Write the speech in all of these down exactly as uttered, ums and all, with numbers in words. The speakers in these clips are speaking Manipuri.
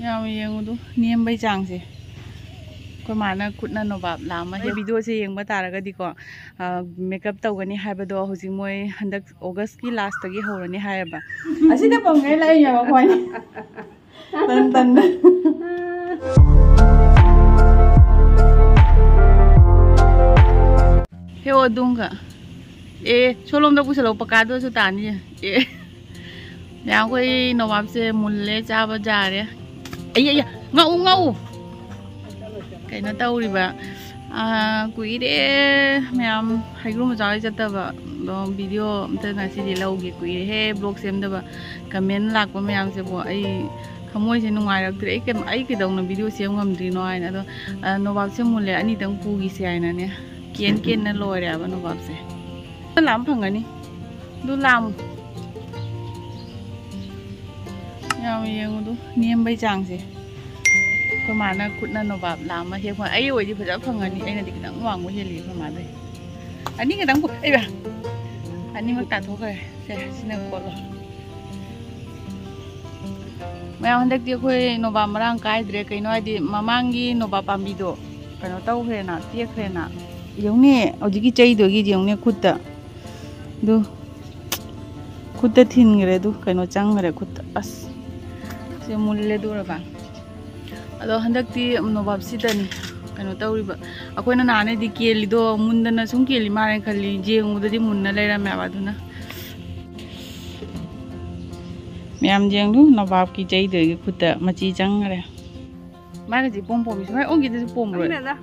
ꯌꯥꯝ ꯌꯦꯡꯉꯨꯗꯨ, ꯅꯦꯝꯕꯩ ꯆꯥꯡꯁꯦ꯫ ꯑꯩꯈꯣꯏ ꯃꯥꯅ ꯈꯨꯠꯅ ꯅꯣꯕꯥꯞ ꯂꯥꯝꯃ ꯍꯦꯛ꯫ ꯚꯤꯗꯤꯑꯣꯁꯦ ꯌꯦꯡꯕ ꯇꯥꯔꯒꯗꯤꯀꯣ, ꯃꯦꯀꯞ ꯇꯧꯒꯅꯤ ꯍꯥꯏꯕꯗꯣ ꯍꯧꯖꯤꯛ ꯃꯣꯏ ꯍꯟꯗꯛ ꯑꯣꯒꯁꯀꯤ ꯂꯥꯁꯇꯒꯤ ꯍꯧꯔꯅꯤ ꯍꯥꯏꯌꯦꯕ꯫ ꯑꯁꯤꯗ ꯄꯪꯉꯦ ꯂꯩꯌꯦꯕ ꯑꯩꯈꯣꯏ꯫ ꯇꯟ ꯇꯟꯅ꯫ ꯍꯦ ꯑꯣ ꯑꯗꯨꯝꯒ꯫ ꯑꯦ, ꯁꯣꯂꯣꯝꯗ ꯄꯨꯁꯜꯂꯣ, ꯄꯀꯥꯗꯨꯁꯨ ꯇꯥꯅꯤꯌꯦ꯫ ꯑꯦ꯫ ꯃꯌꯥꯝ ꯑꯩꯈꯣꯏ ꯅꯣꯕꯥꯞꯁꯦ ꯃꯨꯜꯂꯦ, ꯆꯥꯕ ꯌꯥꯔꯦ꯫ ꯑꯩ, ꯑꯩ, ꯉꯥꯛꯎ, ꯉꯥꯛꯎ꯫ ꯀꯩꯅꯣ ꯇꯧꯔꯤꯕ? ꯑꯥ, ꯀꯨꯏꯔꯦ ꯃꯌꯥꯝ ꯍꯩꯒ꯭ꯔꯨ ꯃꯆꯥ ꯍꯣꯏ ꯆꯠꯇꯕ꯫ ꯑꯗꯣ ꯚꯤꯗꯤꯑꯣ ꯑꯝꯇ ꯉꯁꯤꯗꯤ ꯂꯧꯒꯦ꯫ ꯀꯨꯏꯔꯦꯍꯦ ꯕ꯭ꯂꯣꯛ ꯁꯦꯝꯗꯕ꯫ ꯀꯃꯦꯟ ꯂꯥꯛꯄ ꯃꯌꯥꯝꯁꯦꯀꯣ, ꯑꯩ ꯊꯃꯣꯏꯁꯦ ꯅꯨꯡꯉꯥꯏꯔꯛꯇ꯭ꯔꯦ꯫ ꯑꯩ ꯀꯩꯝ-, ꯑꯩ ꯀꯩꯗꯧꯅ ꯚꯤꯗꯤꯑꯣ ꯁꯦꯝ ꯉꯝꯗ꯭ꯔꯤꯅꯣ ꯍꯥꯏꯅ꯫ ꯑꯗꯣ, ꯑꯥ, ꯅꯣꯕꯥꯞꯁꯦ ꯃꯨꯜꯂꯦ, ꯑꯅꯤꯇꯪ ꯄꯨꯈꯤꯁꯦ ꯍꯥꯏꯅꯅꯦ꯫ ꯀꯦꯟ ꯀꯦꯟꯅ ꯂꯣꯏꯔꯦꯕ ꯅꯣꯕꯥꯞꯁꯦ꯫ ꯂꯥꯝ ꯐꯪꯒꯅꯤ꯫ ꯑꯗꯨ ꯂꯥꯝ꯫ ꯌꯥꯝ ꯌꯦꯡꯉꯨꯗꯨ, ꯅꯦꯝꯕꯩ ꯆꯥꯡꯁꯦ꯫ ꯑꯩꯈꯣꯏ ꯃꯥꯅ ꯈꯨꯠꯅ ꯅꯣꯕꯥꯞ ꯂꯥꯝꯃ ꯍꯦꯛ ꯐꯪ-, ꯑꯩ ꯑꯣꯏꯗꯤ ꯐꯖ ꯐꯪꯒꯅꯤ, ꯑꯩꯅꯗꯤ ꯈꯤꯇꯪ ꯋꯥꯡꯕ ꯍꯦꯜꯂꯤ ꯑꯩꯈꯣꯏ ꯃꯥꯗꯩ꯫ ꯑꯅꯤ ꯈꯛꯇꯪ ꯄꯨ-, ꯑꯩꯕ! ꯑꯅꯤꯃꯛ ꯇꯥꯊꯣꯛꯈ꯭ꯔꯦ꯫ ꯁꯦ, ꯁꯤꯅ ꯀꯣꯠꯂꯣ꯫ ꯃꯌꯥꯝ, ꯍꯟꯗꯛꯇꯤ ꯑꯩꯈꯣꯏ ꯅꯣꯕꯥꯞ ꯃꯔꯥꯡ ꯀꯥꯏꯗ꯭ꯔꯦ꯫ ꯀꯩꯅꯣ ꯍꯥꯏꯗꯤ, ꯃꯃꯥꯡꯒꯤ ꯅꯣꯕꯥꯞ ꯄꯥꯝꯕꯤꯗꯣ ꯀꯩꯅꯣ ꯇꯧꯈ꯭ꯔꯦꯅ, ꯇꯦꯛꯈ꯭ꯔꯦꯅ꯫ ꯌꯦꯡꯉꯨꯅꯦ, ꯍꯧꯖꯤꯛꯀꯤ ꯆꯩꯗꯨꯒꯤ ꯌꯦꯡꯉꯨꯅꯦ ꯈꯨꯠꯇ꯫ ꯑꯗꯨ ꯈꯨꯠꯇ ꯊꯤꯟꯈ꯭ꯔꯦ, ꯑꯗꯨ ꯀꯩꯅꯣ ꯆꯪꯈ꯭ꯔꯦ ꯈꯨꯠꯇ꯫ ꯑꯁ, ꯁꯦ ꯃꯨꯜꯂꯦ ꯑꯗꯨꯔꯕ꯫ ꯑꯗꯣ ꯍꯟꯗꯛꯇꯤ ꯅꯣꯕꯥꯞꯁꯤꯗꯅꯤ ꯀꯩꯅꯣ ꯇꯧꯔꯤꯕ꯫ ꯑꯩꯈꯣꯏꯅ ꯅꯍꯥꯟꯅꯩꯗꯤ ꯀꯦꯜꯂꯤꯗꯣ ꯃꯨꯟꯗꯅ ꯁꯨꯝ ꯀꯦꯜꯂꯤ ꯃꯥꯜꯂꯦꯅ ꯈꯜꯂꯤ, ꯌꯦꯡꯉꯨꯕꯗꯗꯤ ꯃꯨꯟꯅ ꯂꯩꯔꯝꯃꯦꯕ꯫ ꯑꯗꯨꯅ ꯃꯌꯥꯝ ꯌꯦꯡꯗꯨ, ꯅꯣꯕꯥꯞꯀꯤ ꯆꯩꯗꯨꯒꯤ ꯈꯨꯠꯇ ꯃꯆꯤ ꯆꯪꯈ꯭ꯔꯦ꯫ ꯃꯥꯒꯁꯤ ꯄꯣꯝ ꯄꯣꯝꯃꯤ, ꯁꯨꯃꯥꯏꯅ ꯑꯣꯟꯈꯤꯗꯁꯨ ꯄꯣꯝꯃꯔꯣꯏ꯫ ꯈꯪꯗꯦꯗ꯫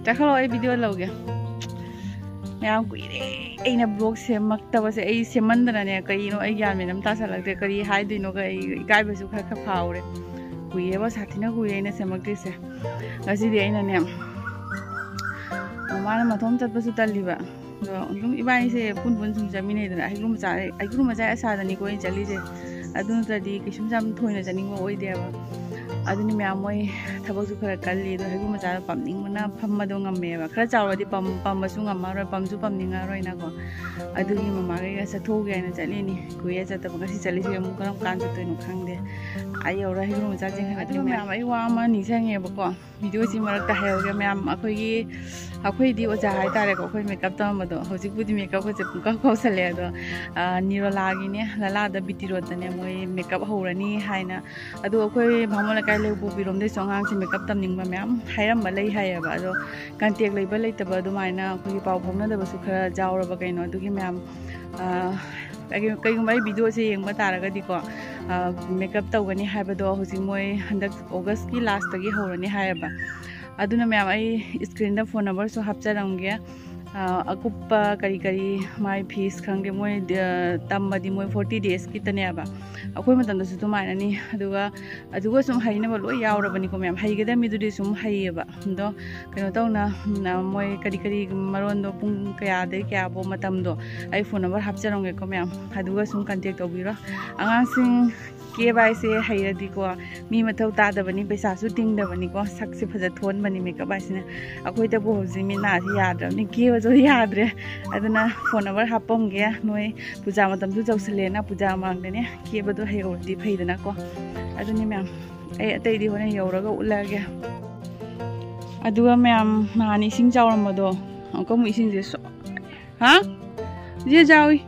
ꯆꯠꯈ꯭ꯔꯣ, ꯑꯩ ꯚꯤꯗꯤꯑꯣ ꯂꯧꯒꯦ꯫ ꯃꯌꯥꯝ ꯀꯨꯏꯔꯦ ꯑꯩꯅ ꯕ꯭ꯂꯣꯛ ꯁꯦꯝꯃꯛꯇꯕꯁꯦ꯫ ꯑꯩ ꯁꯦꯝꯃꯟꯗꯅꯅꯦ, ꯀꯔꯤꯅꯣ ꯑꯩ ꯒ꯭ꯌꯥꯟ ꯃꯦꯟ ꯑꯃ ꯇꯥꯁꯜꯂꯛꯇ꯭ꯔꯦ꯫ ꯀꯔꯤ ꯍꯥꯏꯗꯣꯏꯅꯣ, ꯑꯩ ꯏꯀꯥꯏꯕꯁꯨ ꯈꯔ ꯈꯔ ꯐꯥꯎꯔꯦ꯫ ꯀꯨꯏꯔꯦꯕ, ꯁꯥꯊꯤꯅ ꯀꯨꯏꯔꯦ ꯑꯩꯅ ꯁꯦꯝꯃꯛꯇ꯭ꯔꯤꯁꯦ꯫ ꯉꯁꯤꯗꯤ ꯑꯩꯅꯅꯦ, ꯃꯃꯥꯅ ꯃꯊꯣꯝ ꯆꯠꯄꯁꯨ ꯇꯜꯂꯤꯕ꯫ ꯑꯗꯣ ꯑꯗꯨꯝ ꯏꯕꯥꯅꯤꯁꯦ ꯄꯨꯟ ꯄꯨꯟ ꯁꯨꯝ ꯆꯠꯃꯤꯟꯅꯩꯗꯅ, ꯍꯩꯒ꯭ꯔꯨ ꯃꯆꯥ, ꯍꯩꯒ꯭ꯔꯨ ꯃꯆꯥ ꯑꯁꯥꯗꯅꯤꯀꯣ ꯑꯩꯅ ꯆꯠꯂꯤꯁꯦ꯫ ꯑꯗꯨ ꯅꯠꯇ꯭ꯔꯗꯤ ꯀꯩꯁꯨꯝ ꯌꯥꯝ ꯊꯣꯏꯅ ꯆꯠꯅꯤꯡꯕ ꯑꯣꯏꯗꯦꯕ꯫ ꯑꯗꯨꯅꯤ ꯃꯌꯥꯝ, ꯃꯣꯏ ꯊꯕꯛꯁꯨ ꯈꯔ ꯀꯜꯂꯤ, ꯑꯗꯣ ꯍꯩꯒ꯭ꯔꯨ ꯃꯆꯥꯗꯣ ꯄꯥꯝꯅꯤꯡꯕꯅ ꯐꯝꯕꯗꯣ ꯉꯝꯃꯦꯕ꯫ ꯈꯔ ꯆꯥꯎꯔꯗꯤ ꯄꯝ-, ꯄꯝꯕꯁꯨ ꯉꯝꯃꯔꯣꯏ, ꯄꯝꯁꯨ ꯄꯝꯅꯤꯡꯉꯔꯣꯏꯅꯀꯣ꯫ ꯑꯗꯨꯒꯤ ꯃꯃꯥꯒꯩꯒ ꯆꯠꯊꯣꯛꯎꯒꯦ ꯍꯥꯏꯅ ꯆꯠꯂꯤꯅꯤ꯫ ꯀꯨꯏꯔꯦ ꯆꯠꯇꯕ, ꯉꯁꯤ ꯆꯠꯂꯤꯁꯦ ꯑꯃꯨꯛ ꯀꯔꯝ ꯀꯥꯟ ꯆꯠꯇꯣꯏꯅꯣ ꯈꯪꯗꯦ꯫ ꯑꯩ ꯌꯧꯔ ꯍꯩꯒ꯭ꯔꯨ ꯃꯆꯥꯁꯦ ꯈꯪꯉꯛꯀꯦ ꯑꯗꯨꯒ ꯃꯌꯥꯝ꯫ ꯃꯌꯥꯝ, ꯑꯩ ꯋꯥ ꯑꯃ ꯅꯤꯡꯁꯤꯡꯉꯦꯕꯀꯣ, ꯚꯤꯗꯤꯑꯣꯁꯤ ꯃꯔꯛꯇ ꯍꯥꯏꯍꯧꯒꯦ ꯃꯌꯥꯝ꯫ ꯑꯩꯈꯣꯏꯒꯤ, ꯑꯩꯈꯣꯏꯗꯤ ꯑꯣꯖꯥ ꯍꯥꯏꯇꯥꯔꯦꯀꯣ, ꯑꯩꯈꯣꯏ ꯃꯦꯀꯞ ꯇꯝꯕꯗꯣ, ꯍꯧꯖꯤꯛꯄꯨꯗꯤ ꯃꯦꯀꯞꯀꯁꯦ ꯄꯨꯡꯀꯥꯎ ꯀꯥꯎꯁꯜꯂꯦ꯫ ꯑꯗꯣ ꯅꯤꯔꯣꯂꯥꯒꯤꯅꯦ, ꯂꯂꯥꯗ ꯕꯤ ꯇꯤ ꯔꯣꯗꯇꯅꯦ ꯃꯣꯏ ꯃꯦꯀꯞ ꯍꯧꯔꯅꯤ ꯍꯥꯏꯅ꯫ ꯑꯗꯣ ꯑꯩꯈꯣꯏ ꯚꯥꯃꯣꯟ ꯂꯩꯀꯥꯏ ꯂꯩꯕꯨꯕꯤꯔꯣꯝꯗꯩꯁꯨ ꯑꯉꯥꯡꯁꯦ ꯃꯦꯀꯞ ꯇꯝꯅꯤꯡꯕ ꯃꯌꯥꯝ ꯍꯥꯏꯔꯝꯕ ꯂꯩ ꯍꯥꯏꯌꯦꯕ꯫ ꯑꯗꯣ ꯀꯟꯇꯦꯛ ꯂꯩꯕ ꯂꯩꯇꯕ ꯑꯗꯨꯃꯥꯏꯅ ꯑꯩꯈꯣꯏꯒꯤ ꯄꯥꯎ ꯐꯥꯎꯅꯗꯕꯁꯨ ꯈꯔ ꯌꯥꯎꯔꯕ ꯀꯩꯅꯣ, ꯑꯗꯨꯒꯤ ꯃꯌꯥꯝ, ꯑ, ꯀꯩꯒꯨꯝ-, ꯀꯩꯒꯨꯝꯕ ꯑꯩ ꯚꯤꯗꯤꯑꯣꯁꯦ ꯌꯦꯡꯕ ꯇꯥꯔꯒꯗꯤꯀꯣ, ꯃꯦꯀꯞ ꯇꯧꯒꯅꯤ ꯍꯥꯏꯕꯗꯣ ꯍꯧꯖꯤꯛ ꯃꯣꯏ ꯍꯟꯗꯛ ꯑꯣꯒꯁꯀꯤ ꯂꯥꯁꯇꯒꯤ ꯍꯧꯔꯅꯤ ꯍꯥꯏꯌꯦꯕ꯫ ꯑꯗꯨꯅ ꯃꯌꯥꯝ, ꯑꯩ ꯁ꯭ꯀ꯭ꯔꯤꯟꯗ ꯐꯣꯟ ꯅꯝꯕꯔꯁꯨ ꯍꯥꯞꯆꯔꯝꯒꯦ꯫ ꯑ, ꯑꯀꯨꯞꯄ ꯀꯔꯤ ꯀꯔꯤ, ꯃꯥꯏ ꯐꯤꯁ ꯈꯪꯗꯦ, ꯃꯣꯏ, ꯑ, ꯇꯝꯕꯗꯤ ꯃꯣꯏ ꯐꯣꯔꯇꯤ ꯗꯦꯖꯀꯤꯇꯅꯦꯕ꯫ ꯑꯩꯈꯣꯏ ꯃꯇꯝꯗꯁꯨ ꯑꯗꯨꯃꯥꯏꯅꯅꯤ꯫ ꯑꯗꯨꯒ, ꯑꯗꯨꯒ ꯁꯨꯝ ꯍꯩꯅꯕ ꯂꯣꯏ ꯌꯥꯎꯔꯕꯅꯤꯀꯣ ꯃꯌꯥꯝ, ꯍꯩꯒꯗꯕ ꯃꯤꯗꯨꯗꯤ ꯁꯨꯝ ꯍꯩꯌꯦꯕ꯫ ꯑꯗꯣ ꯀꯩꯅꯣ ꯇꯧꯅ, ꯎꯝ, ꯑ, ꯃꯣꯏ ꯀꯔꯤ ꯀꯔꯤ ꯃꯔꯣꯟꯗꯣ, ꯄꯨꯡ ꯀꯌꯥꯗꯩ ꯀꯌꯥꯐꯧ ꯃꯇꯝꯗꯣ ꯑꯩ ꯐꯣꯟ ꯅꯝꯕꯔ ꯍꯥꯞꯆꯔꯝꯒꯦꯀꯣ ꯃꯌꯥꯝ, ꯑꯗꯨꯒ ꯁꯨꯝ ꯀꯟꯇꯦꯛ ꯇꯧꯕꯤꯔꯣ꯫ ꯑꯉꯥꯡꯁꯤꯡ ꯀꯦꯕ ꯍꯥꯏꯁꯦ ꯍꯩꯔꯗꯤꯀꯣ, ꯃꯤ ꯃꯊꯧ ꯇꯥꯗꯕꯅꯤ, ꯄꯩꯁꯥꯁꯨ ꯇꯤꯡꯗꯕꯅꯤꯀꯣ, ꯁꯛꯁꯦ ꯐꯖ ꯊꯣꯛꯍꯟꯕꯅꯤ ꯃꯦꯀꯞ ꯍꯥꯏꯁꯤꯅ꯫ ꯑꯩꯈꯣꯏꯗꯕꯨ ꯍꯧꯖꯤꯛ ꯃꯤꯠ ꯅꯥꯁꯤ ꯌꯥꯗ꯭ꯔꯕꯅꯤ, ꯀꯦꯕꯁꯨ ꯌꯥꯗ꯭ꯔꯦ꯫ ꯑꯗꯨꯅ ꯐꯣꯟ ꯅꯝꯕꯔ ꯍꯥꯞꯄꯝꯒꯦ, ꯅꯣꯏ ꯄꯨꯖꯥ ꯃꯇꯝꯁꯨ ꯌꯧꯁꯜꯂꯦꯅ, ꯄꯨꯖꯥ ꯃꯃꯥꯡꯗꯅꯦ ꯀꯦꯕꯗꯣ ꯍꯩꯍꯧꯔꯗꯤ ꯐꯩꯗꯅꯀꯣ꯫ ꯑꯗꯨꯅꯤ ꯃꯌꯥꯝ, ꯑꯩ ꯑꯇꯩꯗꯤ ꯍꯣꯔꯦꯟ ꯌꯧꯔꯒ ꯎꯠꯂꯛꯑꯒꯦ꯫ ꯑꯗꯨꯒ ꯃꯌꯥꯝ, ꯅꯍꯥꯟ ꯏꯁꯤꯡ ꯆꯥꯎꯔꯝꯕꯗꯣ, ꯑꯃꯨꯛꯀ ꯑꯃꯨꯛ ꯏꯁꯤꯡꯁꯦ ꯁꯣ-, ꯍꯥ? ꯏꯆꯦ ꯆꯥꯎꯏ꯫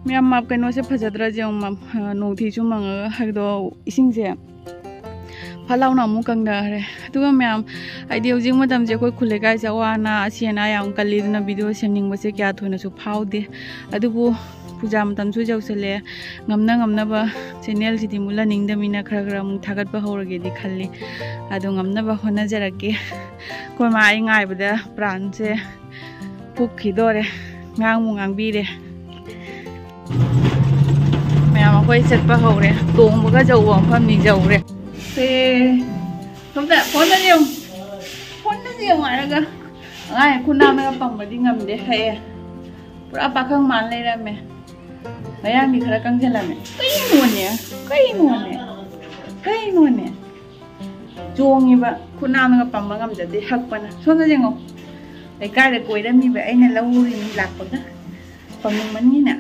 ꯃꯌꯥꯝ, ꯃꯥ ꯀꯩꯅꯣꯁꯦ ꯐꯖꯗ꯭ꯔꯥ ꯌꯦꯡꯉꯨ, ꯃꯥ, ꯅꯣꯡꯊꯤꯁꯨ ꯃꯪꯉꯒ ꯍꯥꯏꯗꯣ ꯏꯁꯤꯡꯁꯦ ꯐꯠ ꯂꯥꯎꯅ ꯑꯃꯨꯛ ꯀꯪꯊꯈ꯭ꯔꯦ꯫ ꯑꯗꯨꯒ ꯃꯌꯥꯝ, ꯍꯥꯏꯗꯤ ꯍꯧꯖꯤꯛ ꯃꯇꯝꯁꯦ ꯑꯩꯈꯣꯏ ꯈꯨꯜ ꯂꯩꯀꯥꯏꯁꯦ ꯑꯋꯥ ꯑꯅꯥ, ꯑꯁꯤ ꯑꯅꯥ ꯌꯥꯝ ꯀꯜꯂꯤ, ꯑꯗꯨꯅ ꯚꯤꯗꯤꯑꯣ ꯁꯦꯝꯅꯤꯡꯕꯁꯦ ꯀꯌꯥ ꯊꯣꯏꯅꯁꯨ ꯐꯥꯎꯗꯦ꯫ ꯑꯗꯨꯕꯨ ꯄꯨꯖꯥ ꯃꯇꯝꯁꯨ ꯌꯧꯁꯜꯂꯛꯑꯦ꯫ ꯉꯝꯅ ꯉꯝꯅꯕ ꯆꯦꯅꯦꯜꯁꯤꯗꯤ ꯃꯨꯠꯍꯟꯅꯤꯡꯗꯕꯅꯤꯅ ꯈꯔ ꯈꯔ ꯑꯃꯨꯛ ꯊꯥꯒꯠꯄ ꯍꯧꯔꯒꯦꯗꯤ ꯈꯜꯂꯤ꯫ ꯑꯗꯣ ꯉꯝꯅꯕ ꯍꯣꯠꯅꯖꯔꯛꯀꯦ꯫ ꯑꯩꯈꯣꯏ ꯃꯥ ꯑꯩ ꯉꯥꯏꯕꯗ ꯄ꯭ꯔꯥꯟꯁꯦ ꯄꯨꯛꯈꯤꯗꯣꯔꯦ꯫ ꯉꯥꯡꯕꯨ ꯉꯥꯡꯕꯤꯔꯦ꯫ ꯃꯌꯥꯝ ꯑꯩꯈꯣꯏ ꯆꯠꯄ ꯍꯧꯔꯦ꯫ ꯇꯣꯡꯕꯒ ꯌꯧꯕ ꯃꯐꯝꯅꯤ ꯌꯧꯔꯦ꯫ ꯁꯦ, ꯁꯣꯝꯗ ꯐꯣꯟꯗ ꯌꯦꯡꯉꯨ꯫ ꯐꯣꯟꯗ ꯌꯦꯡꯉꯨ ꯍꯥꯏꯔꯒ ꯑꯉꯥꯡ ꯈꯨꯠ ꯅꯥꯝꯃꯒ ꯄꯪꯕꯗꯤ ꯉꯝꯗꯦ ꯍꯥꯏꯌꯦ꯫ ꯄꯨꯔꯥ ꯄꯥꯈꯪ ꯃꯥꯟ ꯂꯩꯔꯝꯃꯦ꯫ ꯃꯌꯥꯡꯗꯤ ꯈꯔ ꯀꯪꯁꯤꯜꯂꯝꯃꯦ꯫ ꯀꯩꯅꯣꯅꯦ? ꯀꯩꯅꯣꯅꯦ? ꯀꯩꯅꯣꯅꯦ? ꯆꯣꯡꯉꯤꯕ ꯈꯨꯠ ꯅꯥꯝꯃꯒ ꯄꯝꯕ ꯉꯝꯖꯗꯦ ꯍꯛꯄꯅ꯫ ꯁꯣꯝꯗ ꯌꯦꯡꯉꯣ꯫ ꯂꯩꯀꯥꯏꯗ ꯀꯣꯏꯔꯝꯃꯤꯕ ꯑꯩꯅ ꯂꯧꯔꯨꯔꯤꯅꯤ ꯂꯥꯛꯄꯒ꯫ ꯄꯝꯅꯤꯡꯃꯟꯒꯤꯅ꯫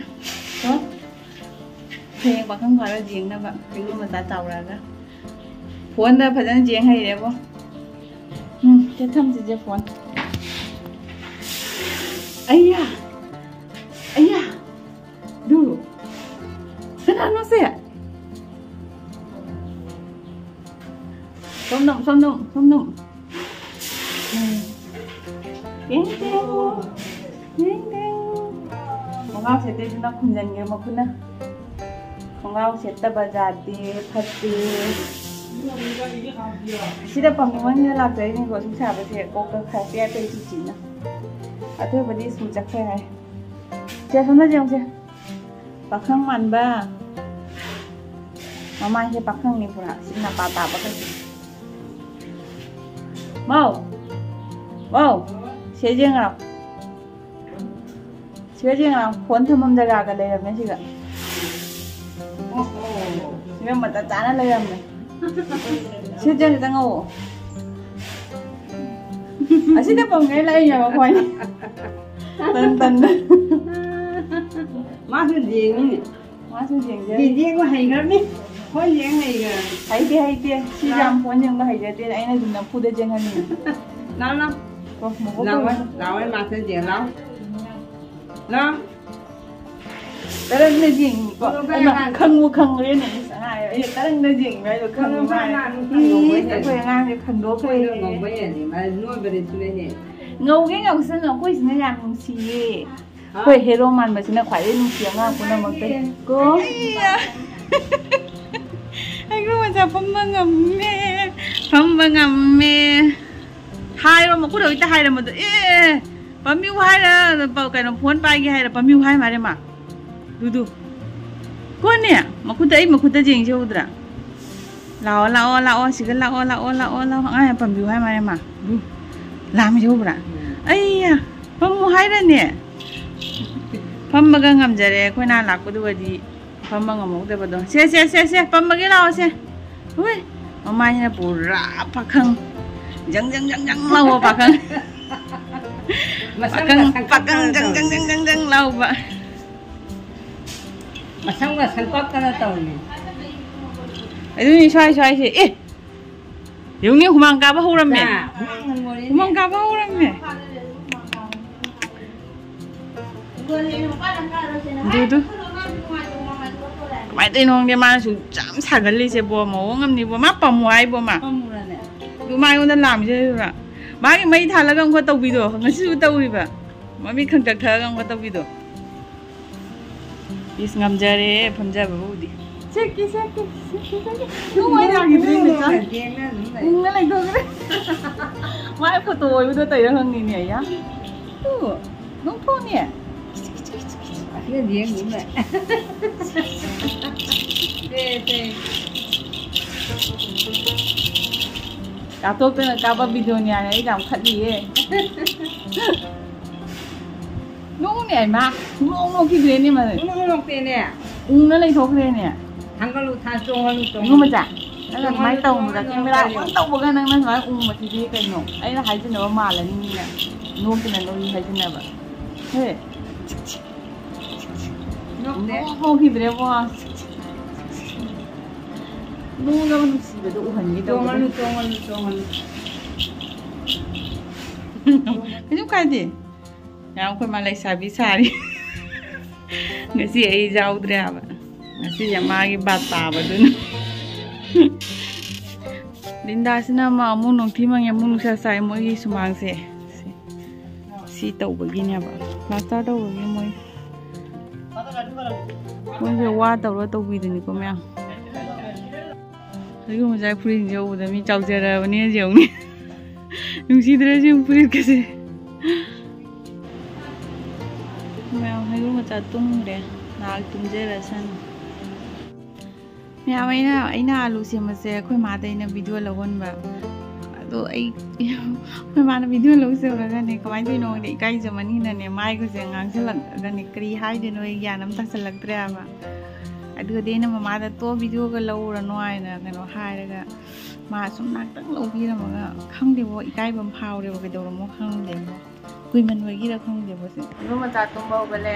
ꯀꯣ? ꯍꯌꯦꯡ ꯄꯥꯈꯪ ꯐꯥꯔ ꯌꯦꯡꯅꯕ ꯀꯩꯅꯣ ꯃꯆꯥ ꯆꯥꯎꯔꯛꯑꯒ꯫ ꯐꯣꯟꯗ ꯐꯖꯅ ꯌꯦꯡ ꯍꯩꯔꯦꯕꯣ꯫ ꯎꯝ, ꯁꯦ ꯊꯝꯁꯤꯁꯦ ꯐꯣꯟ꯫ ꯑꯩꯌꯥ! ꯑꯩꯌꯥ! ꯗꯨ! ꯀꯅꯥꯅꯣ ꯁꯦ? ꯁꯣꯝ ꯅꯝ, ꯁꯣꯝ ꯅꯝ, ꯁꯣꯝ ꯅꯝ꯫ ꯎꯝ꯫ ꯇꯦꯡ ꯇꯦꯡ꯫ ꯇꯦꯡ ꯇꯦꯡ꯫ ꯈꯣꯡꯒ꯭ꯔꯥꯎ ꯁꯦꯠꯇꯦꯗꯨꯅ ꯈꯨꯝꯖꯤꯟꯒꯦ ꯃꯈꯨꯠꯅ꯫ ꯈꯣꯡꯒ꯭ꯔꯥꯎ ꯁꯦꯠꯇꯕ ꯖꯥꯠꯇꯤ ꯐꯠꯇꯦ꯫ ꯁꯤꯗ ꯄꯝꯃꯤ ꯃꯅꯤꯡꯗ ꯂꯥꯛꯆꯔꯤꯅꯤꯀꯣ, ꯁꯨꯝ ꯁꯥꯕꯁꯦ ꯀꯣꯛꯀ ꯈꯔ ꯄꯤꯌꯥ ꯇꯩ ꯆꯤꯆꯤꯅ꯫ ꯑꯊꯣꯏꯕꯗꯤ ꯁ꯭ꯀꯨꯜ ꯆꯠꯈ꯭ꯔꯦ ꯍꯥꯏ꯫ ꯁꯦ, ꯁꯣꯝꯗ ꯌꯦꯡꯉꯨꯁꯦ꯫ ꯄꯥꯈꯪ ꯃꯥꯟꯕ꯫ ꯃꯃꯥꯏꯁꯦ ꯄꯥꯈꯪꯅꯤ ꯄꯨꯔꯥ꯫ ꯁꯤ ꯅꯄꯥ ꯇꯥꯕ ꯀꯩꯁꯦ꯫ ꯃꯧ! ꯃꯧ! ꯁꯦ ꯌꯦꯡꯉꯣ꯫ ꯁꯤꯒ ꯌꯦꯡꯉꯣ, ꯐꯣꯟ ꯊꯝꯐꯝ ꯖꯒꯥꯒ ꯂꯩꯔꯝꯃꯦ ꯁꯤꯒ꯫ ꯁꯤꯒ ꯃꯇꯠ ꯆꯥꯅ ꯂꯩꯔꯝꯃꯦ꯫ ꯁꯤ ꯆꯪ ꯆꯪꯉꯛꯑꯣ꯫ ꯑꯁꯤꯗ ꯄꯝꯒꯩ ꯂꯩꯌꯦꯕ ꯑꯩꯈꯣꯏ꯫ ꯇꯟ ꯇꯟꯅ꯫ ꯃꯥꯁꯨ ꯌꯦꯡꯉꯤꯅꯦ꯫ ꯃꯥꯁꯨ ꯌꯦꯡꯖꯔꯤ꯫ ꯌꯦꯡꯕ ꯍꯩꯈ꯭ꯔꯕꯅꯤ꯫ ꯐꯣꯟ ꯌꯦꯡ ꯍꯩꯈ꯭ꯔꯕꯅꯤ꯫ ꯍꯩꯇꯦ, ꯍꯩꯇꯦ꯫ ꯁꯤ ꯌꯥꯝ ꯐꯣꯟ ꯌꯦꯡꯕ ꯍꯩꯖꯗꯦ꯫ ꯑꯩꯅ ꯑꯗꯨꯝ ꯅꯝꯐꯨꯗ ꯌꯦꯡꯍꯟꯕꯅꯤ꯫ ꯂꯥꯎ, ꯂꯥꯎ꯫ ꯀꯣ, ꯃꯕꯣꯛ ꯂꯥꯎ, ꯀꯧꯔꯣ꯫ ꯂꯥꯎ, ꯃꯥꯁꯨ ꯌꯦꯡ ꯂꯥꯎ꯫ ꯂꯥꯎ꯫ ꯀꯔꯝꯅ ꯌꯦꯡꯉꯤꯀꯣ? ꯀꯩꯅꯣ ꯀꯩ ꯑꯩꯅ ꯑꯉꯥꯡ? ꯈꯪꯕꯨ ꯈꯪꯉꯨꯔꯦꯅꯦ, ꯏꯁ, ꯑꯉꯥꯡ꯫ ꯑꯩꯅ ꯀꯔꯝꯅ ꯌꯦꯡꯉꯤꯅꯣ ꯍꯥꯏꯗꯣ ꯀꯩꯅꯣ ꯈꯪꯉꯨꯔꯦ꯫ ꯀꯩ ꯑꯉꯥꯡ? ꯏꯁ, ꯑꯩꯈꯣꯏ ꯑꯉꯥꯡꯁꯦ ꯈꯟꯗꯣꯛꯈ꯭ꯔꯦ꯫ ꯃꯣꯏꯗꯣ ꯉꯧꯕ ꯌꯥꯅꯤ, ꯃꯥ ꯅꯣꯏꯕꯗꯤ ꯁꯨꯂꯩꯅꯦ꯫ ꯉꯧꯒꯦ ꯉꯧꯁꯅꯨ, ꯑꯩꯈꯣꯏꯁꯤꯅ ꯌꯥꯝ ꯅꯨꯡꯁꯤꯌꯦ꯫ ꯍꯥ? ꯑꯩꯈꯣꯏ ꯍꯦꯔꯣ ꯃꯥꯟꯕꯁꯤꯅ ꯈ꯭ꯋꯥꯏꯗꯒꯤ ꯅꯨꯡꯁꯤ ꯑꯉꯥꯡ ꯄꯨꯝꯅꯃꯛꯇꯒꯤ꯫ ꯀꯣ? ꯑꯩꯌꯥ꯫ ꯍꯩꯀ꯭ꯔꯨ ꯃꯆꯥ ꯐꯝꯕ ꯉꯝꯃꯦ, ꯐꯝꯕ ꯉꯝꯃꯦ꯫ ꯍꯥꯏꯔꯣ, ꯃꯈꯨꯠ ꯍꯧꯖꯤꯛꯇ ꯍꯥꯏꯔꯝꯕꯗꯣ꯫ ꯑꯦ, ꯄꯥꯝꯕꯤꯌꯨ ꯍꯥꯏꯔ, ꯄ-, ꯀꯩꯅꯣ, ꯐꯣꯟ ꯄꯥꯏꯒꯦ ꯍꯥꯏꯔ, ꯄꯥꯝꯕꯤꯌꯨ ꯍꯥꯏ ꯃꯥꯜꯂꯦ ꯃꯥ꯫ ꯗꯨꯗꯨ꯫ ꯀꯣꯟꯅꯦ, ꯃꯈꯨꯠꯇ, ꯑꯩ ꯃꯈꯨꯠꯇ ꯌꯦꯡꯁꯦ ꯎꯗ꯭ꯔꯥ? ꯂꯥꯛꯑꯣ, ꯂꯥꯛꯑꯣ, ꯂꯥꯛꯑꯣ, ꯁꯤꯒ ꯂꯥꯛꯑꯣ, ꯂꯥꯛꯑꯣ, ꯂꯥꯛꯑꯣ, ꯂꯥꯛꯑꯣ꯫ ꯑꯉꯥꯡ ꯌꯥꯝ ꯄꯥꯝꯕꯤꯌꯨ ꯍꯥꯏ ꯃꯥꯜꯂꯦ ꯃꯥ꯫ ꯗꯨ꯫ ꯂꯥꯝꯃꯤꯁꯦ ꯎꯕ꯭ꯔꯥ? ꯎꯝ꯫ ꯑꯩꯌꯥ, ꯄꯥꯝꯃꯨ ꯍꯥꯏꯔꯅꯦ? ꯐꯝꯕꯒ ꯉꯝꯖꯔꯦ, ꯑꯩꯈꯣꯏ ꯅꯍꯥꯟ ꯂꯥꯛꯄꯗꯨꯒꯗꯤ ꯐꯝꯕ ꯉꯝꯍꯧꯗꯕꯗꯣ꯫ ꯁꯦ, ꯁꯦ, ꯁꯦ, ꯁꯦ, ꯄꯝꯃꯒꯦ ꯂꯥꯛꯑꯣ ꯁꯦ꯫ ꯍꯣꯏ, ꯃꯃꯥꯏꯁꯤꯅ ꯄꯨꯔꯥ ꯄꯥꯈꯪ꯫ ꯖꯪ, ꯖꯪ, ꯖꯪ, ꯖꯪ ꯂꯥꯎꯕ ꯄꯥꯈꯪ꯫ ꯃꯁꯝ ꯄꯥꯈꯪ, ꯃꯁꯝ ꯄꯥꯈꯪ ꯖꯪ, ꯖꯪ, ꯖꯪ, ꯖꯪ, ꯖꯪ ꯂꯥꯎꯕ꯫ ꯃꯁꯝꯒ ꯁꯪꯄꯛꯇꯅ ꯇꯧꯔꯤ꯫ ꯑꯗꯨꯅꯤ ꯁ꯭ꯋꯥꯏ ꯁ꯭ꯋꯥꯏꯁꯦ꯫ ꯑꯦ! ꯌꯦꯡꯅꯦ, ꯍꯨꯃꯥꯡ ꯀꯥꯕ ꯍꯧꯔꯝꯃꯦ꯫ ꯆꯥ, ꯍꯨꯃꯥꯡ ꯍꯨꯃꯥꯡ ꯀꯥꯕ ꯍꯧꯔꯝꯃꯦ꯫ ꯑꯗꯨꯗꯨ꯫ ꯀꯃꯥꯏꯅ ꯇꯧꯔꯤꯅꯣ ꯈꯪꯗꯦ, ꯃꯥꯅꯁꯨ ꯌꯥꯝ ꯁꯥꯒꯜꯂꯤꯁꯦ, ꯕꯣ, ꯃꯑꯣꯡ ꯑꯃꯅꯤꯕꯣ꯫ ꯃꯥ ꯄꯝꯃꯣ ꯍꯥꯏꯕꯣ, ꯃꯥ꯫ ꯄꯝꯃꯨꯔꯅꯦ? ꯑꯗꯨ ꯃꯥ ꯑꯩꯉꯣꯟꯗ ꯂꯥꯝꯃꯤꯁꯦ꯫ ꯃꯥꯒꯤ ꯃꯩ ꯊꯥꯜꯂꯒ ꯑꯃꯨꯛꯀ ꯇꯧꯕꯤꯗꯣ, ꯉꯁꯤꯁꯨ ꯇꯧꯔꯤꯕ꯫ ꯃꯃꯤꯠ ꯈꯪꯇꯛ ꯊꯛꯑꯒ ꯑꯃꯨꯛꯀ ꯇꯧꯕꯤꯗꯣ꯫ ꯏꯁ, ꯉꯝꯖꯔꯦ ꯐꯝꯖꯕꯕꯨꯗꯤ꯫ ꯁꯦꯛꯀꯦ, ꯁꯦꯛꯀꯦ, ꯁꯦꯛꯀꯦ, ꯁꯦꯛꯀꯦ꯫ ꯅꯨꯡꯉꯥꯏ ꯌꯥꯈꯤꯗ꯭ꯔꯦ, ꯃꯦꯆꯥ꯫ ꯎꯪꯉ ꯂꯩꯊꯣꯛꯈ꯭ꯔꯦ꯫ ꯃꯥꯏ ꯐꯣꯇꯣ ꯑꯣꯏꯕꯗꯣ ꯇꯩꯔ ꯈꯪꯅꯤꯅꯦ, ꯑꯩꯌꯥ꯫ ꯇꯨ, ꯅꯣꯡꯊꯣꯛꯅꯦ꯫ ꯑꯁꯤꯅ ꯌꯦꯡꯉꯨꯅꯦ꯫ ꯁꯦ, ꯁꯦ꯫ ꯀꯥꯞꯊꯣꯛꯇꯅ ꯀꯥꯞꯄ ꯚꯤꯗꯤꯑꯣꯅꯤ ꯍꯥꯏꯅ ꯑꯩ ꯌꯥꯝ ꯈꯠꯂꯤꯌꯦ꯫ ꯅꯣꯡꯅꯦ ꯍꯥꯏꯃ, ꯅꯣꯡ ꯅꯣꯛꯈꯤꯗ꯭ꯔꯦꯅꯦ ꯃꯥꯅꯦ꯫ ꯅꯣꯡ ꯅꯣꯛꯇꯦꯅꯦ꯫ ꯎꯪꯅ ꯂꯩꯊꯣꯛꯈ꯭ꯔꯦꯅꯦ꯫ ꯊꯥꯡꯒꯠꯂꯨ, ꯊꯥꯡ-, ꯆꯣꯡꯍꯜꯂꯨ, ꯆꯣꯡꯍꯜꯂꯨ꯫ ꯏꯕꯨꯡꯉꯣ ꯃꯆꯥ, ꯅꯪꯅ ꯁꯨꯃꯥꯏꯅ ꯆꯣꯡꯍꯜꯂꯨ, ꯇꯧꯕꯗ, ꯆꯣꯡꯍꯜꯂꯨ, ꯀꯦꯃꯦꯔꯥ ꯆꯣꯡꯍꯜꯂꯨ꯫ ꯑꯣꯟ ꯇꯧꯕꯒ ꯅꯪꯅ ꯁꯨꯃꯥꯏꯅ ꯎꯪꯕꯁꯤꯗꯤ ꯀꯩꯅꯣ? ꯑꯩꯅ ꯍꯥꯏꯖꯤꯟꯅꯕ ꯃꯥꯜꯂꯅꯤ ꯃꯤꯅ꯫ ꯅꯣꯛꯇꯅ ꯅꯣꯛꯏ ꯍꯥꯏꯖꯤꯟꯅꯕ꯫ ꯍꯦ꯫ ꯅꯣꯛꯇꯦ꯫ ꯅꯣꯛ ꯍꯧꯈꯤꯗ꯭ꯔꯦꯕꯣ꯫ ꯅꯣꯛꯑꯒ ꯅꯨꯡꯁꯤꯕꯗꯣ ꯎꯍꯟꯒꯦ ꯇꯧꯕꯅꯦ꯫ ꯆꯣꯡꯍꯜꯂꯨ, ꯆꯣꯡꯍꯜꯂꯨ, ꯆꯣꯡꯍꯜꯂꯨ꯫ ꯀꯩꯁꯨ ꯀꯥꯏꯗꯦ꯫ ꯉꯔꯥꯡ ꯑꯩꯈꯣꯏ ꯃꯥ ꯂꯩꯁꯥꯕꯤ ꯁꯥꯔꯤ꯫ ꯉꯁꯤ ꯑꯩ ꯌꯥꯎꯗ꯭ꯔꯦ ꯍꯥꯏꯕ꯫ ꯉꯁꯤꯁꯦ ꯃꯥꯒꯤ ꯕꯥꯞ ꯇꯥꯕꯗꯨꯅ꯫ ꯂꯤꯟꯗꯥꯁꯤꯅ ꯑꯃ ꯑꯃꯨꯛ ꯅꯣꯡꯊꯤ ꯃꯪꯉꯦ, ꯑꯃꯨꯛ ꯅꯨꯡꯁꯥ ꯁꯥꯏ, ꯃꯣꯏꯒꯤ ꯁꯨꯃꯥꯡꯁꯦ꯫ ꯁꯤ, ꯁꯤ ꯇꯧꯕꯒꯤꯅꯦꯕ꯫ ꯄ꯭ꯂꯥꯁꯇꯔ ꯇꯧꯕꯒꯤ ꯃꯣꯏ, ꯃꯣꯏꯁꯦ ꯋꯥ ꯇꯧꯔ ꯇꯧꯕꯤꯗꯨꯅꯤꯀꯣ ꯃꯌꯥꯝ꯫ ꯑꯗꯨꯒꯨꯝꯕꯁꯦ ꯐꯨꯔꯤꯠꯁꯦ ꯎꯕꯗ ꯃꯤ ꯆꯥꯎꯖꯔꯕꯅꯤ ꯌꯦꯡꯉꯨꯅꯦ꯫ ꯅꯨꯡꯁꯤꯗ꯭ꯔꯁꯨ ꯐꯨꯔꯤꯠꯀꯁꯦ꯫ ꯃꯌꯥꯝ ꯍꯩꯔꯨ ꯃꯆꯥ ꯇꯨꯝꯈ꯭ꯔꯦ꯫ ꯉꯥꯏꯍꯥꯛ ꯇꯨꯝꯖꯔꯁꯅꯨ꯫ ꯃꯌꯥꯝ, ꯑꯩꯅ, ꯑꯩꯅ ꯑꯥꯂꯨ ꯁꯦꯝꯕꯁꯦ ꯑꯩꯈꯣꯏ ꯃꯥꯗ ꯑꯩꯅ ꯚꯤꯗꯤꯑꯣ ꯂꯧꯍꯟꯕ꯫ ꯑꯗꯣ ꯑꯩ, ꯑꯩꯈꯣꯏ ꯃꯥꯅ ꯚꯤꯗꯤꯑꯣ ꯂꯧꯖꯔꯒꯅꯦ, ꯀꯃꯥꯏꯅ ꯇꯧꯔꯤꯅꯣ ꯈꯪꯗꯦ, ꯏꯀꯥꯏꯖꯃꯟꯒꯤꯅꯅꯦ, ꯃꯥꯏꯒꯁꯦ ꯉꯥꯡꯁꯤꯜꯂꯛꯑꯒꯅꯦ, ꯀꯔꯤ ꯍꯥꯏꯗꯣꯏꯅꯣ ꯑꯩ ꯒ꯭ꯌꯥꯟ ꯑꯃ ꯇꯥꯁꯤꯜꯂꯛꯇ꯭ꯔꯦ ꯍꯥꯏꯕ꯫ ꯑꯗꯨꯒꯗꯤ ꯑꯩꯅ ꯃꯃꯥꯗ "ꯇꯣ, ꯚꯤꯗꯤꯑꯣꯒ ꯂꯧꯔꯨꯔꯅꯨ" ꯍꯥꯏꯅ ꯀꯩꯅꯣ ꯍꯥꯏꯔꯒ, ꯃꯥ ꯁꯨꯝ ꯉꯥꯛꯇꯪ ꯂꯧꯕꯤꯔꯝꯃꯒ, ꯈꯪꯗꯦꯕꯣ, ꯏꯀꯥꯏꯕ ꯑꯃ ꯐꯥꯎꯔꯦꯕ, ꯀꯩꯗꯧꯔꯝꯃꯣ ꯈꯪꯗꯦꯕꯣ꯫ ꯀꯨꯏꯃꯟꯕꯒꯤꯔ ꯈꯪꯗꯦꯕꯣ ꯁꯦ꯫ ꯏꯕꯨꯡ ꯃꯆꯥ ꯇꯨꯝꯕ ꯍꯧꯒꯠꯂꯦ꯫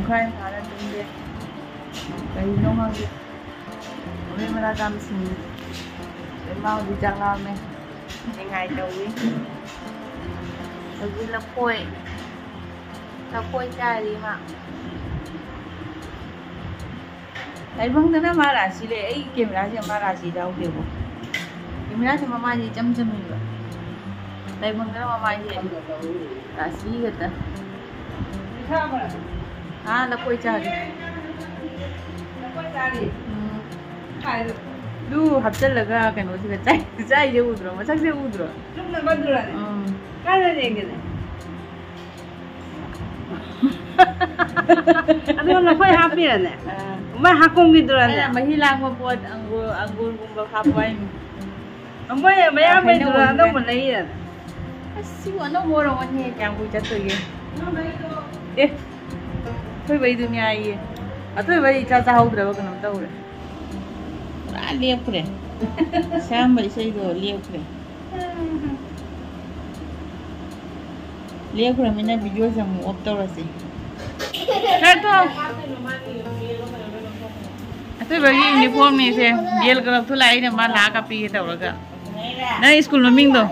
ꯈꯔ ꯐꯥꯅ ꯇꯨꯝꯗꯦ꯫ ꯀꯩꯅꯣ ꯈꯪꯗꯦ꯫ ꯃꯣꯔꯦ ꯃꯅꯥ ꯆꯥꯝ ꯁꯤꯡꯉꯤ꯫ ꯏꯃꯥ ꯍꯧꯖꯤꯛ ꯆꯥꯛ ꯂꯥꯝꯃꯦ꯫ ꯅꯤꯡꯉꯥꯏ ꯇꯧꯏ꯫ ꯍꯧꯖꯤꯛ ꯂꯐꯣꯏ꯫ ꯂꯐꯣꯏ ꯆꯥꯔꯤ ꯃꯥ꯫ ꯇꯥꯏꯕꯪꯗꯅ ꯃꯥ ꯔꯥꯁꯤ ꯂꯩ꯫ ꯑꯩ ꯀꯦꯃꯦꯔꯥꯁꯦ ꯃꯥ ꯔꯥꯁꯤ ꯌꯥꯎꯗꯦꯕ꯫ ꯀꯦꯃꯦꯔꯥꯁꯦ ꯃꯃꯥꯏꯁꯦ ꯏꯆꯝ ꯆꯝꯃꯦꯕ꯫ ꯇꯥꯏꯕꯪꯗꯅ ꯃꯃꯥꯏꯁꯦ ꯔꯥꯁꯤ ꯈꯛꯇ꯫ ꯑꯥ, ꯂꯐꯣꯏ ꯆꯥꯔꯤ꯫ ꯎꯝ꯫ ꯑꯗꯨ ꯍꯥꯞꯆꯜꯂꯒ ꯀꯩꯅꯣꯁꯤꯒ ꯆꯥꯏ-, ꯆꯥꯏꯁꯦ ꯎꯗ꯭ꯔꯣ? ꯃꯁꯛꯁꯦ ꯎꯗ꯭ꯔꯣ? ꯎꯝ꯫ ꯑꯗꯨꯒ ꯂꯐꯣꯏ ꯍꯥꯞꯄꯤꯔꯅꯦ? ꯑꯥ꯫ ꯃꯥꯏ ꯍꯥꯞꯀꯣꯝꯒꯤꯗꯨꯔꯅꯦ? ꯑꯩꯅ ꯃꯍꯤ ꯂꯥꯡꯕ ꯄꯣꯠ, ꯑꯪꯒꯨꯔ, ꯑꯪꯒꯨꯔꯒꯨꯝꯕ ꯍꯥꯞꯄꯣ ꯍꯥꯏꯅꯤ꯫ ꯃꯣꯏ ꯃꯌꯥꯝꯕꯩꯗꯨꯔ ꯍꯩꯅꯧ ꯑꯅꯧꯕ ꯂꯩꯌꯦ? ꯑꯁ, ꯁꯤꯕꯨ ꯑꯅꯧꯕ ꯑꯣꯏꯔꯝꯒꯅꯤ꯫ ꯀꯌꯥꯝ ꯀꯨꯏ ꯆꯠꯇꯣꯏꯒꯦ? ꯑꯦ, ꯑꯊꯣꯏꯕꯩꯗꯨꯅꯤ ꯍꯥꯏꯌꯦ꯫ ꯑꯊꯣꯏꯕꯩ ꯏꯆꯥ ꯆꯥꯍꯧꯗ꯭ꯔꯕ ꯀꯩꯅꯣꯝ ꯇꯧꯔꯦ꯫ ꯄꯨꯔꯥ ꯂꯦꯞꯈ꯭ꯔꯦ꯫ ꯁꯌꯥꯝꯕ ꯏꯁꯩꯗꯣ ꯂꯦꯞꯈ꯭ꯔꯦ꯫ ꯂꯦꯞꯈ꯭ꯔꯃꯤꯅ ꯚꯤꯗꯤꯑꯣꯁꯦ ꯑꯃꯨꯛ ꯑꯣꯐ ꯇꯧꯔꯁꯤ꯫ ꯈꯔ ꯊꯣꯛ꯫ ꯑꯊꯣꯏꯕꯒꯤ ꯌꯨꯅꯤꯐꯣꯔꯝꯅꯤꯁꯦ꯫ ꯕꯦꯜ ꯀꯂꯞꯇꯣ ꯂꯥꯛꯏꯅꯦ, ꯃꯥ ꯂꯥꯛꯑꯒ ꯄꯤꯒꯦ ꯇꯧꯔꯒ꯫ ꯅꯪ ꯁ꯭ꯀꯨꯜ ꯃꯃꯤꯡꯗꯣ?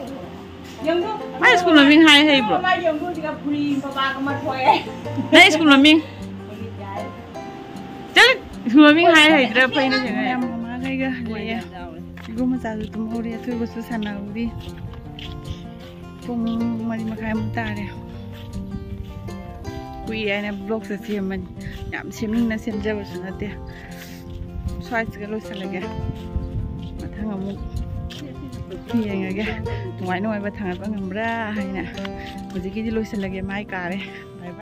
ꯃꯥ ꯁ꯭ꯀꯨꯜ ꯃꯃꯤꯡ ꯍꯥꯏ ꯍꯩꯕ꯭ꯔꯣ? ꯅꯪ ꯁ꯭ꯀꯨꯜ ꯃꯃꯤꯡ? ꯆꯠꯂꯨ, ꯁ꯭ꯀꯨꯜ ꯃꯃꯤꯡ ꯍꯥꯏ ꯍꯩꯇ꯭ꯔꯥ? ꯐꯩꯅ ꯁꯦꯡꯅ ꯌꯥꯝ ꯃꯃꯥꯈꯩꯒ ꯂꯩꯌꯦ꯫ ꯏꯒꯣ ꯃꯆꯥꯁꯨ ꯇꯨꯝꯍꯧꯔꯤ, ꯑꯊꯣꯏꯕꯁꯨ ꯁꯥꯟꯅꯍꯧꯔꯤ꯫ ꯄꯨꯡ ꯃꯔꯤ ꯃꯈꯥꯏꯃꯨꯛ ꯇꯥꯔꯦ꯫ ꯀꯨꯏꯔꯦ ꯍꯥꯏꯅ ꯕ꯭ꯂꯣꯛꯁꯦ ꯁꯦꯝꯕꯅꯤ꯫ ꯌꯥꯝ ꯁꯦꯝꯅꯤꯡꯅ ꯁꯦꯝꯖꯕꯁꯨ ꯅꯠꯇꯦ꯫ ꯁ꯭ꯋꯥꯏꯁꯤꯒ ꯂꯣꯏꯁꯤꯜꯂꯒꯦ꯫ ꯃꯊꯪ ꯑꯃꯨꯛ ꯌꯦꯡꯉꯒꯦ꯫ ꯅꯨꯡꯉꯥꯏ ꯅꯨꯡꯉꯥꯏꯕ ꯊꯥꯡꯒꯠꯄ ꯉꯝꯕ꯭ꯔꯥ ꯍꯥꯏꯅ꯫ ꯍꯧꯖꯤꯛꯀꯤꯗꯤ ꯂꯣꯏꯁꯤꯜꯂꯒꯦ, ꯃꯥꯏ ꯀꯥꯔꯦ꯫